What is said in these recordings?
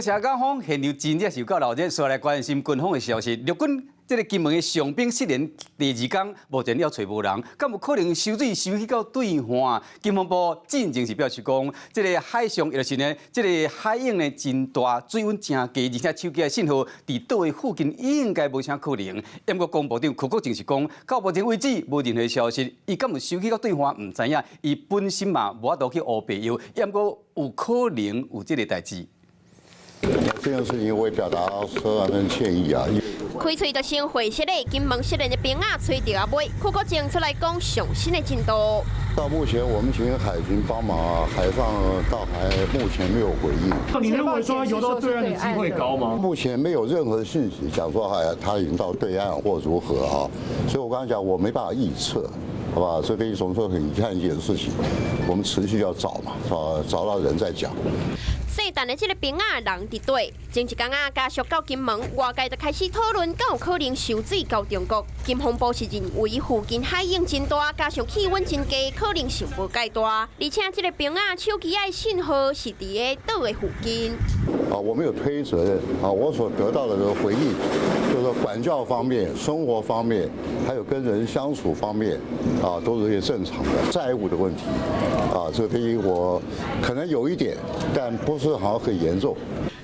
謝江風，現場真正是有夠鬧熱，煞來關心軍方的消息。陸軍這个金門的傷兵失聯第二工，目前猶揣無人，敢有可能收水收去到對岸？國防部進前是表示講，這个海上就是呢，這个海湧呢真大，水溫誠低，而且手機的信號佇島的附近應該無啥可能。毋過國防部長柯國正是講，到目前為止無任何消息，伊敢有收去到對岸毋知影，伊本身嘛無法度去烏白搖，毋過有可能有這个代誌。這件事情我也表達十分歉意啊。開喙就先回釋咧，金門失聯的兵仔揣著猶未，柯國正出來講上新的進度。到目前，我們請海軍幫忙啊，海上倒還目前沒有回應。你認為說游到對岸的機會高嗎？目前沒有任何信息講說哎他已經到對岸或如何啊，所以我剛才講我沒辦法預測，好吧？這個一種說很遺憾一件事情，我們持續要找嘛，是吧？找到人再講。聖誕的這个兵仔人佇底，前一工啊，家屬到金門，外界就開始討論，敢有可能收水到中國。金防部是認為附近海湧真大，加上氣溫真低，可能性無蓋大。而且這个兵仔手機的信號是佇个島的附近。啊，我沒有推責任啊，我所得到的這個回應，就是說管教方面、生活方面，還有跟人相處方面，啊，都是一些正常的債務的問題。啊，這個我可能有一點，但不是好像很嚴重。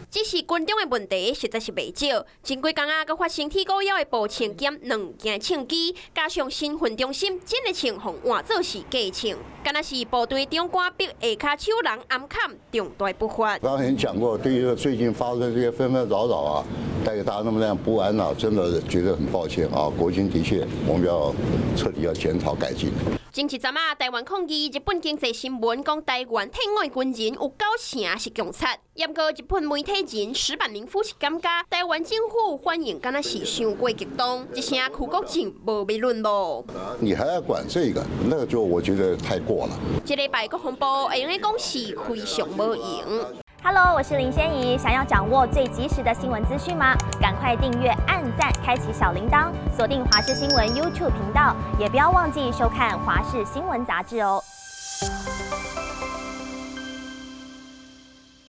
只是軍中的問題實在是袂少，前幾工啊，閣發生鐵鼓腰的步槍兼兩件槍支，加上身份中心真的槍予換做是假槍，敢若是部隊長官逼下跤手人暗崁重大不法。剛才已經講過，對於最近發生這些紛紛擾擾啊，帶給大家那麼樣不安啊，真的覺得很抱歉啊。國軍的確，我們要徹底要檢討改進。前一陣啊，台灣抗議日本經濟新聞講台灣退伍軍人有九成是共賊，毋過日本媒體人矢板明夫是感覺台灣政府反應敢若是傷過激動，這聲柯國正無悖論囉。你還要管這個，那個就我覺得太過了。這禮拜國防部會用得講是非常無閒。 Hello，我是林仙怡。想要掌握最及時的新聞資訊嗎？趕快訂閱、按讚、開啟小鈴鐺，鎖定華視新聞 YouTube 頻道，也不要忘記收看華視新聞雜誌哦。